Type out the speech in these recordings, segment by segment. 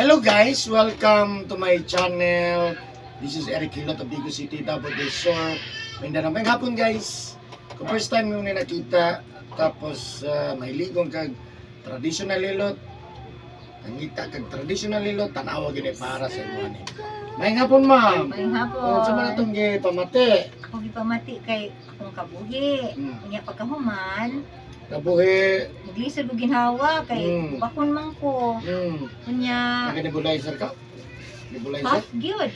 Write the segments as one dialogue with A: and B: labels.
A: Hello guys, welcome to my channel. This is Eric Hilot of Digos City, Davao del Sur, Mindanao. May hapon, guys. Kung first time mo na nakita, tapos mahiligong kag traditional hilot, nangita kag traditional hilot, tanawa gini para sa imo ni. May hapon, ma'am.
B: Maayong hapon.
A: Unsa man atong gipamati?
B: Ako gipamati kay akong kabuhi. Unya pagkahuman,
A: Kabuhi.
B: naglisod ko ginhawa kay bakon man ko. Unya
A: Naka-nebulizer ka? Nebulizer?
B: Puff gyud.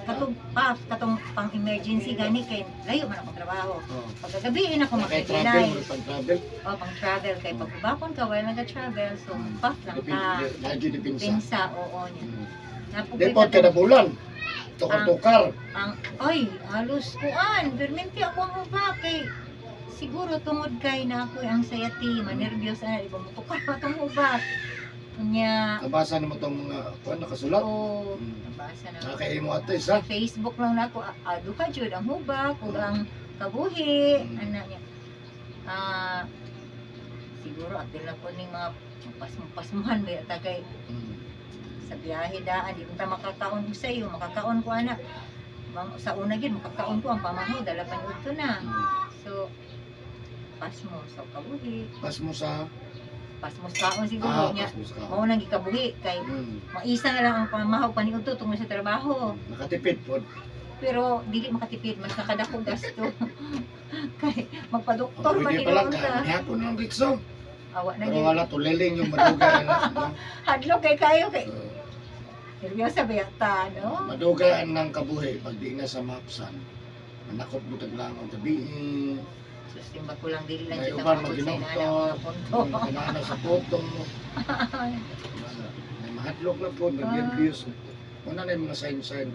B: Katong puff, katong pang emergency gani kay layo man akong trabaho.
A: Oh.
B: Pagkagabi ako
A: Kay travel,
B: makigilay.
A: murag pang-travel.
B: O pang travel kay pagbakon ka wala naga-travel, so puff lang ka.
A: Lagi dipinsa.
B: Pinsa, oo niya. Napukoy
A: Depot kada bulan. Tukar-tukar.
B: Ang ay halos kuan permente ako ang uba kay siguro tungod kay na ako ang anxiety, manervyos ana, di ba mutukar pa tong uba unya.
A: Nabasa nimo tong mga kuan nakasulat.
B: O nabasa na.
A: Nakakaimo ato isa.
B: Facebook lang na ako, duha jud ang hubak ug ang kabuhi. Ana niya, siguro apil na po ning mga pasmo-pasmuhan ba ta kay sa biyahe daan di ta makakaon ko sa iyo, makakaon ko ana. Mang, sa una gid makakaon ko ang pamaho dala pa udto na. So pasmo sa kabuhi.
A: Pas mo sa
B: Pasmo sa kaon siguro niya.
A: Pas mo sa
B: Mao nang gikabuhi kay maisa na lang ang pamahaw paniudto tungod sa trabaho.
A: Nakatipid pod.
B: Pero dili makatipid, mas nakadako gasto kay magpadoktor
A: Oh,
B: man
A: pwede pa lang
B: tinuon
A: ka.
B: ta.
A: Nihapon ng rikso.
B: Awa na
A: Pero
B: gyud.
A: wala tuliling yung madugay na, no?
B: Hadlok kay kayo kay
A: So,
B: nervyosa ba yata, no?
A: Madugay ang nang kabuhi pag di na sa mapsan. Manakop mo taglang ang gabi.
B: Sus, timba ko lang dili lang
A: May
B: kita
A: uban
B: maabot sa inana
A: maginoktor.
B: mga punto.
A: Kanana sa puto. May mahadlok na po, nag-nervyos. Una na yung mga sign-sign.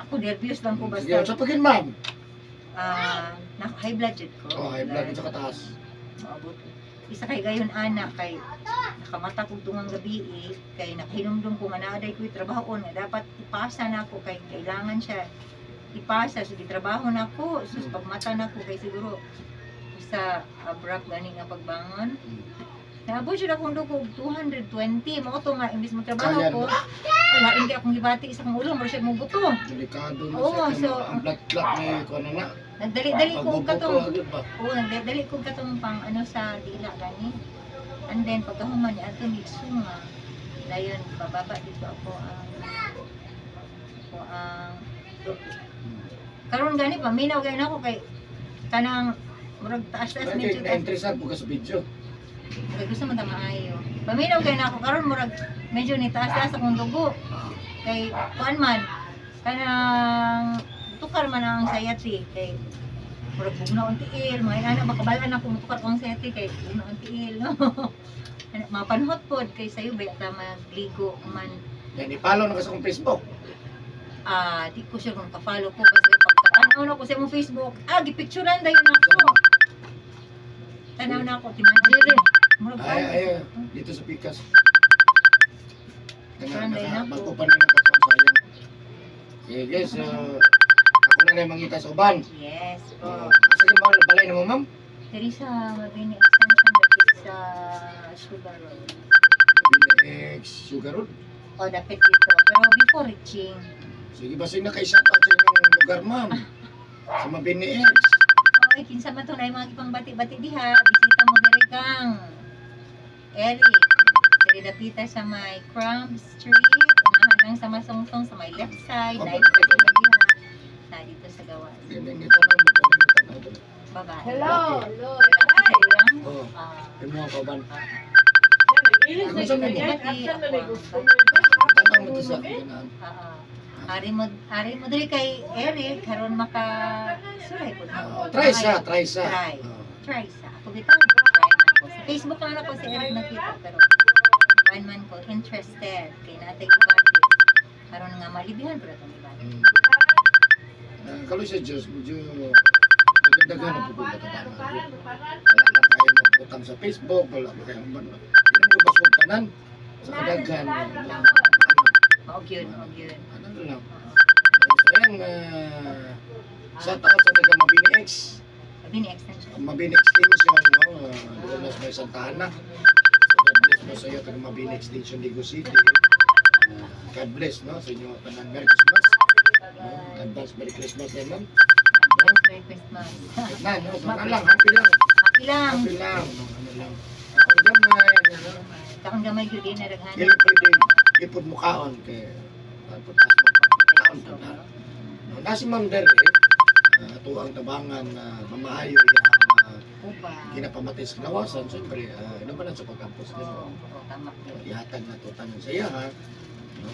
B: Ako nervyos lang ko
A: Sige,
B: basta
A: sa pagin, ma'am.
B: Na high blood jud ko.
A: Oh, high blood sa kataas.
B: Maabot. Isa kay gayon ana kay nakamata kog tungang gabi eh, kay nakahinumdum ko nga naa day ko'y trabaho nga dapat ipasa na ako kay kailangan siya ipasa, so gitrabaho na ako. Sus, pagmata na ko kay siguro sa abrupt gani nga pagbangon. Naabot jud akong dugo og 220. Mao to nga imbis mo trabaho
A: Kaya
B: ko, wala hindi akong gibati sa akong ulo, mura siya mo buto.
A: Delikado na
B: Oo,
A: siya. Ang blood clot na yun, kuha na na.
B: Nagdali-dali ko og
A: Pagbubuto,
B: katong
A: agad ba?
B: Oo, nagdali ko katong pang ano sa dila gani. And then pagkahuman ni adto nigsunga. Dayon pababa dito ako ang karon gani paminaw gani ako kay kanang murag taas-taas
A: Kaya
B: medyo taas.
A: na-interesan po ka sa video.
B: Kay gusto man ta maayo. Paminaw gani ako karon, murag medyo ni taas-taas akong dugo. Kay kuan man kanang tukar man ang anxiety kay murag bugnaw ang tiil, mga inana makabalan ako mutukar ko ang anxiety kay bugnaw ang tiil, no. Ano, mapanhot pod kay sayo ba ta magligo man.
A: Yan, i-follow na ka sa akong Facebook.
B: Di ko sure kung ka-follow ko kasi pagkatanaw na ko sa imong Facebook, gipicturean dayon ako. Tanaw na ako timan
C: Dili.
B: murag
A: Ay, ay, dito sa Pikas. Kana,
B: Saan
A: naka,
B: na ako?
A: bago pa na nakakuha, sayang. Sige guys, ako na lang mangita sa uban.
B: Yes po.
A: Oh, asa ka ba balay na mo, ma'am?
B: Diri sa Mabini Extension, dapit sa Sugar Road.
A: Ex Sugar Road.
B: O dapit dito pero before reaching.
A: Sige, basing na kay shout out sa inyong lugar, ma'am. Sa Mabini X.
B: Oy, kinsa man to na yung mga gipang bati-bati diha, bisita mo diri kang Eric. Diri dapita sa may Crumb Street, unahan lang sa Masongsong sa may left side,
A: Opo.
B: dahil dito diha. Na dito sa gawas.
A: Hindi, hindi, tanaw mo, tanaw mo, tanaw mo.
B: Babae.
C: Hello. Hello.
B: Lalaki sa ilang.
A: Oh, imo ang kauban. Tanaw mo to sa ganahan.
B: Ari mo diri kay Eric karon maka sulay po.
A: Oh, try sa, try sa.
B: Try.
A: Oh.
B: Try sa. Ako bitaw, try man ko. Sa Facebook lang ako si Eric nakita pero one man ko interested kay natay gibati. Karon nga malibihan pero itong gibati.
A: Kaloy sa Diyos, medyo nagdagan na po kung katabang. Wala na kayo magbutang sa Facebook, wala na kayo man. Hindi mo basod tanan sa kadaghan.
B: Mao gyud, mao gyud.
A: Ano na lang. So, ayan, shout out sa taga Mabini X.
B: Sabi ni extension.
A: Mabini Extension, no? Doon na sa may Santa Ana. So, God bless mo sa iyo, taga Mabini Extension, Digos City. God bless, no, sa inyong tanan. Merry Christmas. No? Advance Merry Christmas na, ma'am.
B: Advance Merry Christmas.
A: Na, no, so, ano lang, happy lang.
B: Happy lang.
A: Happy lang. No, ano lang. Ang gamay, ano.
B: Kaon gamay gyud din na daghan.
A: Dili pwede ipod mo kaon kay pagpas mo kaon ta na. No, na si Ma'am Dere, ato ang tabangan na mamaayo iyang
B: Upa.
A: ginapamatay sa lawasan, siyempre, ano ba na sa pagkampos
B: Oo,
A: nimo?
B: oo, tama.
A: Ihatag na to tanan sa iya, ha? No.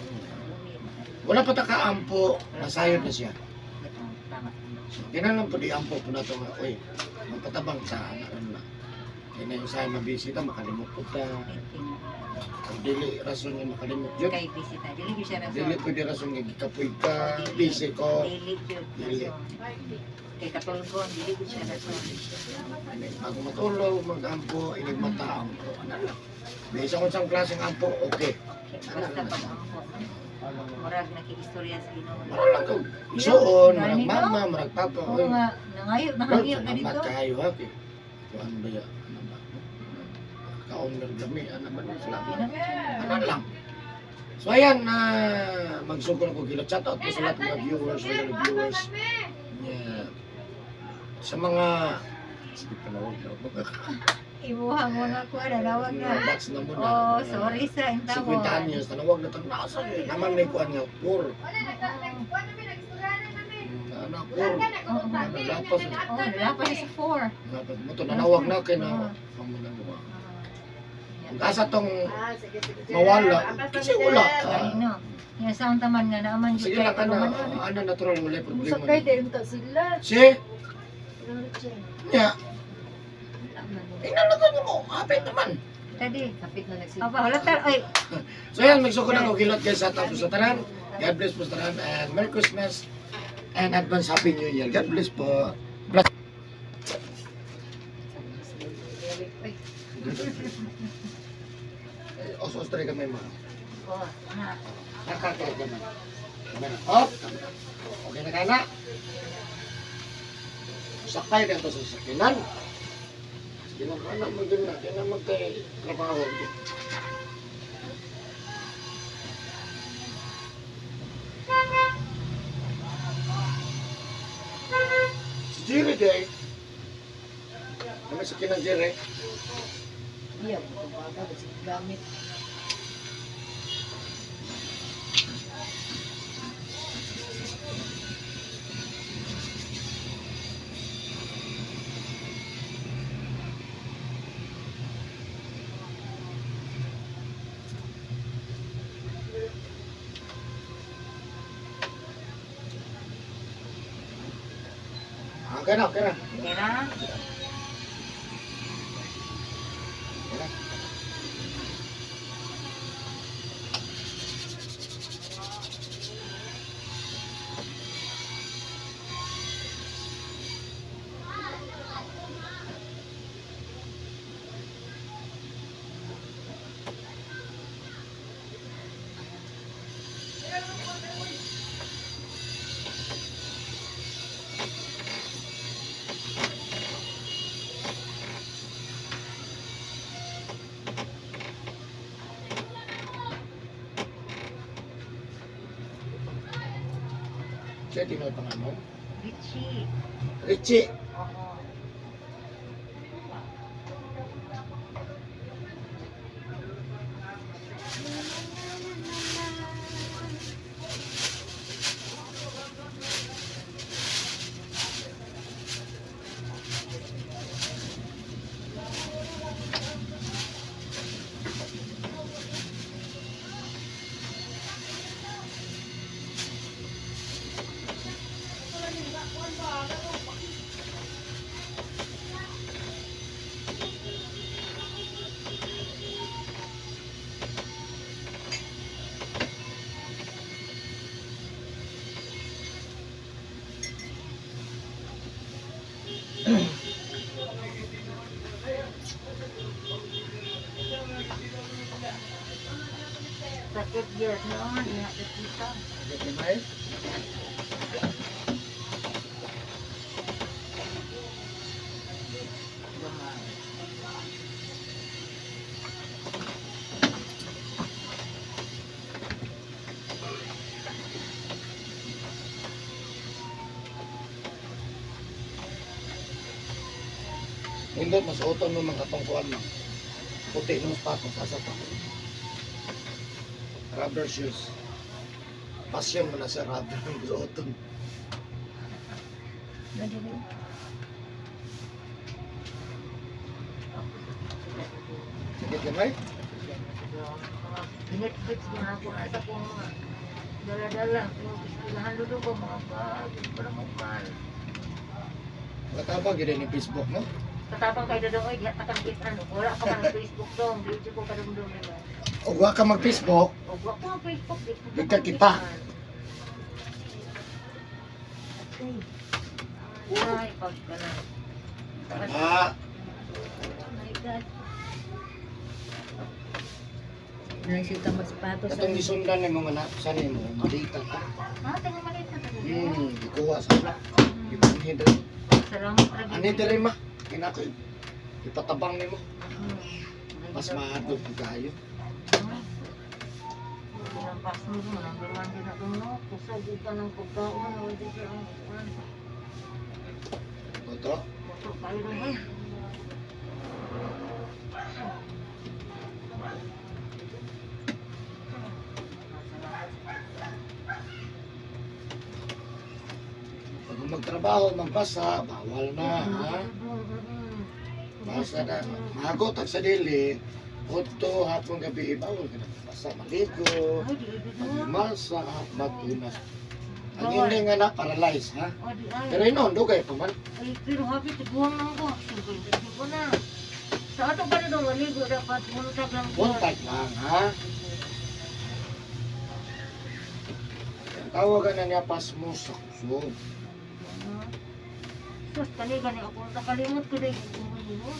A: Wala pa ta kaampo, nasayod na siya.
B: Tama.
A: So, kinahanglan po di ampo po na ito nga, uy, magpatabang sa anak na. Kaya na yung sa'yo mabisita, makalimot po ta. Ang dili rason nga makalimot yun.
B: Kay bisita. Dili gyud siya rason.
A: Dili pwede rason nga gikapoy ka, busy ko.
B: Dili gyud
A: Dili.
B: rason. Kay katulgon, dili gyud siya rason.
A: Inig bago matulog, mag-ampo, inig mata, ampo, ano lang. May isa kung saan klaseng ampo, okay.
B: Okay, basta pag ampo. Murag nakiistorya sa Ginoo.
A: Mara lang kung isuon, marag
B: Gani, no?
A: mama, marag papa.
B: Oo
A: Oy,
B: nga, nangayo,
A: Lord,
B: nangayo ka
A: salamat
B: dito.
A: kayo ha. Kay, kuan ba ya? Ano ba? Kaon ng gami, ano ba? Salamat. Ano lang. So ayan, na magsugod ako gila. Shout out po sa lahat ng mga viewers, regular viewers. Yeah. Sa mga sige, panawag na ako.
B: Ibuha mo nga ko, nanawag na.
A: Mga batch na muna.
B: Oh,
A: Mga
B: sorry sa intawon.
A: 50 anyos, tanawag na itong nasa eh. Naman may kuan nga, pur. Ano, pur. Nalapas.
B: Oh, nalapas siya sa 4.
A: Nalapas mo to, nanawag na kay na. Pamunan mo. Ang asa tong mawala, kasi wala.
B: Ay, no. Yung sound taman nga naaman
A: Sige lang, ano, ano, natural, wala problema.
C: Sakay din ta sila.
A: Si, niya, inalagan mo, kapit naman.
B: Tadi.
C: Kapit na nagsi.
B: Aba, wala tar. Ay,
A: So yan, magsugod ako gilot guys sa tapos sa tanan. God bless po sa tanan and Merry Christmas and advance Happy New Year. God bless po. Bless. Os-os tayo kami mga.
B: oh, na.
A: Nakakaya naman. Kamay na. Up. Okay na kana. Sakay na ito sa sakinan. Sige na, anak mo din na. Kaya na magkay trabaho. Si Jerry day. Ano sakinan Jerry?
C: Iya, kumbaga gamit.
A: Okay na, okay na.
B: Okay na.
A: Okay na. Siya, tinuod pa nga mo.
B: Richie.
A: Richie.
B: Oo. Sakit yun, no? Di na kita.
A: Okay, may? Nindot mas uton mo mga katong kuan mo. Puti nung sapatos asa pa. Rubber shoes. Passion mo na sa rubber ng suoton. Sige gamay.
C: Netflix na ako asa kong mga dala-dala. Pero ilahan doon ko mga bag. Para magpal.
A: Katabang gid ni Facebook, no?
C: Katabang kayo doon, oy, diha ta kang ano. Wala ka man Facebook dong. Di ko kadumdum nimo.
A: Og wa ka mag-Facebook,
C: O wa ko ang Facebook, di ko
A: Di ka kita.
C: Ay, pag ka na.
A: ah,
C: Oh my God.
B: Naisip ka magsapatos.
A: katong gisundan nimo nga na sa nimo, malita ka.
C: Ah, taga maliit na taga.
A: Gikuha sa na. Gipanhin diri.
C: Salamat ra.
A: Ani diri ma. Kinako ipatabang nimo. Mas mahadlok pud kayo.
C: Pas mo nang duman din ako no. Kusog ka ng pagkaon, o di siya ang kuan.
A: Toto.
C: Kusog kayo dong eh.
A: Pag magtrabaho, magbasa, bawal na, ha? Basa na. Mahagot ang sa dili. Udto, hapon gabi, bawal ka na magbasa. Maligo,
C: Ay, di di di.
A: magmasa, matunas. Ang hindi nga na, paralyze, ha?
C: Oh, di ay.
A: Pero inon, dugay pa man.
C: Ay, pero happy tiguang lang ko. 55 na. Sa ato pa na dong maligo dapat buntag lang ko.
A: Buntag lang, ha? Ang tawagan na niya, pasmo sa kusog.
C: Sus, kani gani ako nakalimot ko dai mo.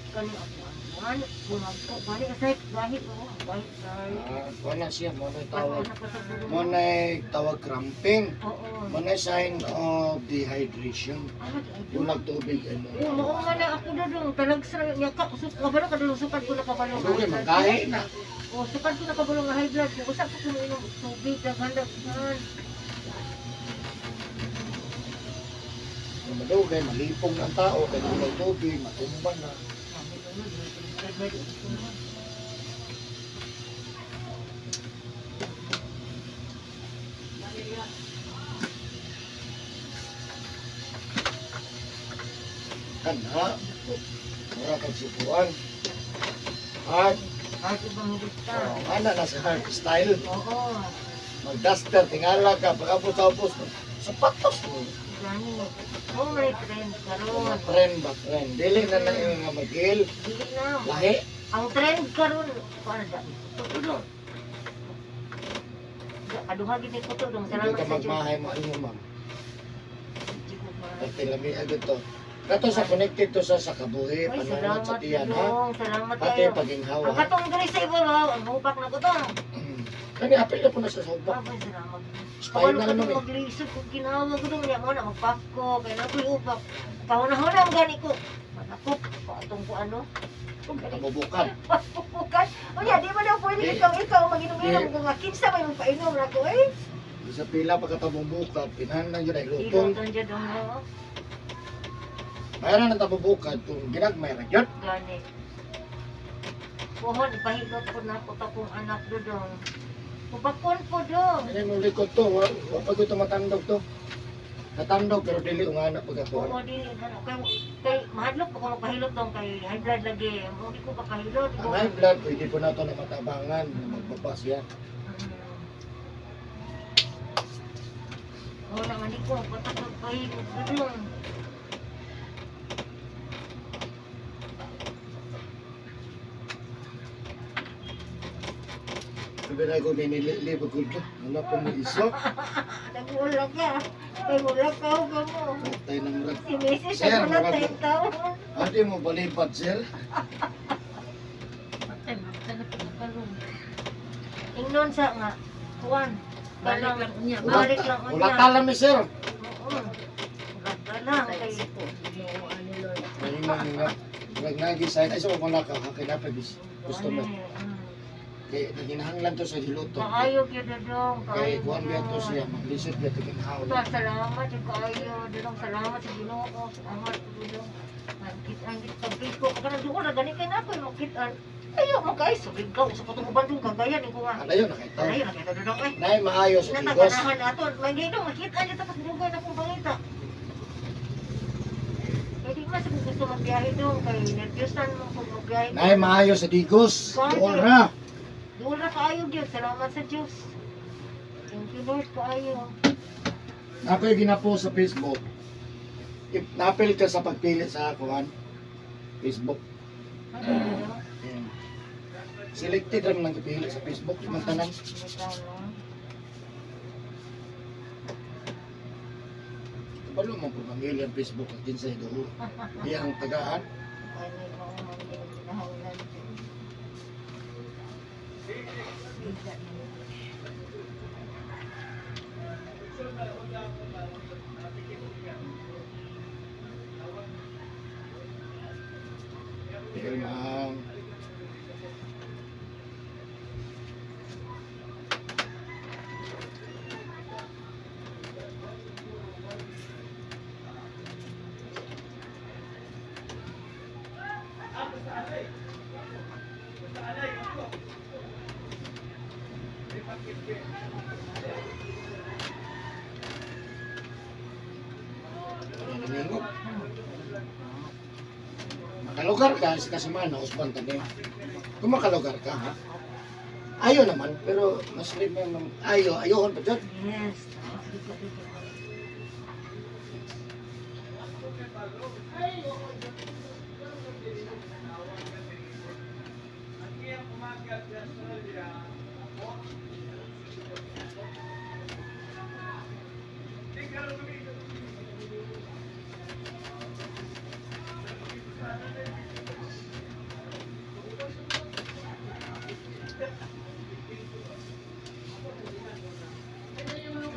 C: Kani ako ang bumagko kani asay gahi ko, gahi gahi.
A: Ah, wala siya, mo na tawag.
C: Pasmo na ko sa dulo.
A: Mo na tawag cramping.
C: Oo.
A: Mo na sign of dehydration.
C: Ah, di ay.
A: Bulag tubig, ano.
C: Oo, mao man na ako na dong talag sa niya ka usok ka ba kadulong sukad ko nakabalo.
A: Dugay, magkahi na.
C: Oh, sukad ko nakabalo nga high blood. Kung usa ko kumiinom og tubig daghan daghan.
A: Kung madugay, malipong ng tao, kaya walang tubig, matumba na. Kana, mura kag subuan. Heart,
C: Heart ibang gusta.
A: oh, ana na sa heart style.
C: Oo.
A: Mag-duster, tingala ka, pagkapos-tapos, sapatos mo.
C: Gani. Oh, may trend karon.
A: Mga trend ba, trend. Dili na lang yung mga mag-il.
C: Dili na.
A: Lahi.
C: Ang trend karon, kuan da. Tulo. Aduha gid ni kuto dong
A: Hindi
C: salamat
A: ka
C: sa Diyos.
A: magmahay mo, ano ma'am.
C: Di ko ma-
A: Pati lami agad to. Kato sa connected to sa kabuhi,
C: Ay,
A: panangot
C: salamat
A: sa tiyan, ha?
C: dong. Salamat
A: Pati
C: kayo.
A: paginghawa.
C: Ang katong diri sa ibabaw, ang hupak na ko dong.
A: Kani, apil na po na sa soba.
C: Abay, salamat.
A: Spine
C: Kabalo
A: na
C: ka
A: naman
C: dong
A: eh.
C: maglisod kung ginawa ko dong niya mo na magpasko kay na ko'y upak. Kahuna-huna ang gani ko. Manakop, paatong ko ano. Kung gani
A: Kabubukan.
C: Pagpupukan. O niya, di ba daw pwede
A: Di.
C: ikaw, ikaw, maginom-inom
A: Di.
C: kung nga kinsa may magpainom na ko eh.
A: Sa pila pagkatabubukad, pinahan yun ay lutong.
C: Iloton dyan dong mo.
A: Bayaran ng tabubukad kung ginagmay ra yun.
C: Gani. Pohon, ipahilot ko na ko akong anak do dong. Pupakon po dong.
A: Ano mo likod to, wa pa ko matandog to. Natandog pero dili ang anak pagkatuan.
C: Oo, di, ano, kay, kay, mahadlok po ko magpahilot dong kay high blood lagi. Hindi ko papahilot.
A: Ang high blood, pwede po na to na matabangan, na magbabas yan.
C: Oo naman, di ko, patak magpahilot do dong.
A: Sabi na ko, ninilili ko to. Ano po mo iso?
C: Nagula ka. Nagula ka, huwag mo.
A: Patay ng murag.
C: Si Mrs.
A: Sir,
C: nagula
A: murag-
C: tayong taon.
A: Ate mo balipat, sir.
C: Patay, matay na pagkakalong. Ingnon sa nga, kuwan.
B: Balik lang unya.
C: Balik lang unya.
A: Wala talam ni sir.
C: Oo. Wala lang. Kay,
B: Ano Lord.
A: May mga murag nagi sa ay sa wala ka ha kinapagis. Gusto mo.
C: Ano eh.
A: Kay naginahanglan to sa hiluto.
C: Kaayo gyud dodong,
A: Kay
C: kaayo.
A: kuan biya to siya, maglisod biya to ginhaw.
C: Pa, salamat yung kaayo, dodong salamat sa Ginoo, salamat dodong. Ang pag-Facebook ka nang duol na gani kay na ako makitaan. Ayo mo kay sugid ka sa katong uban dong kagayan ko nga.
A: Alayo na kay taw.
C: Ayo na kay dodong ay.
A: Nay maayo sa Digos.
C: Nataganahan ato, may dito makita niya tapos dugay na kong pangita. Kay di man sa kung gusto magbiyahe dong kay nervyosan mo kung magbiyahe.
A: Nay maayo sa Digos. Duol ra.
C: Duol ra kaayo gyud, salamat sa Dios. Thank you Lord kaayo.
A: Nakoy ginapost sa Facebook. If napil ka sa pagpili sa kuan Facebook.
C: Ano yun?
A: Selected ra man ang gipili sa Facebook di man tanan.
C: Bitaw, no?
A: Kabalo mo po mamili ang Facebook ang kinsay duol. Iyang tagaan.
C: Ay, may mga mga kinahanglan dyan.
A: Pero ma'am. Naningog. Makalugar ka sa kasimana, usban tani. Kung makalugar ka, ha? Ayo naman, pero mas lima naman. Ayo, ayohon pa dyan.
C: Yes.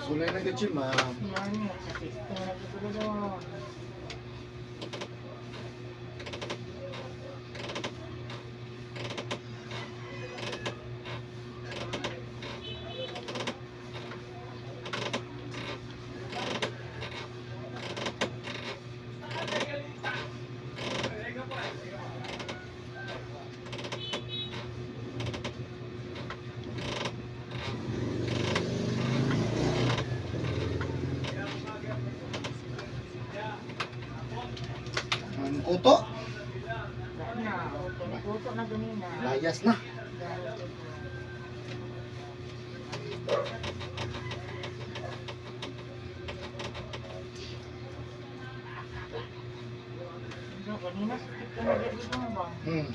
A: Sulay na gud siya, ma'am.
C: Yan, sa testing lagi ko doon.
A: Ang kuto,
C: Wala na, okay. Nagluto na ganina.
A: layas na.
C: Yo, kanina sakit ka na dyan dito ba?
A: Hmm.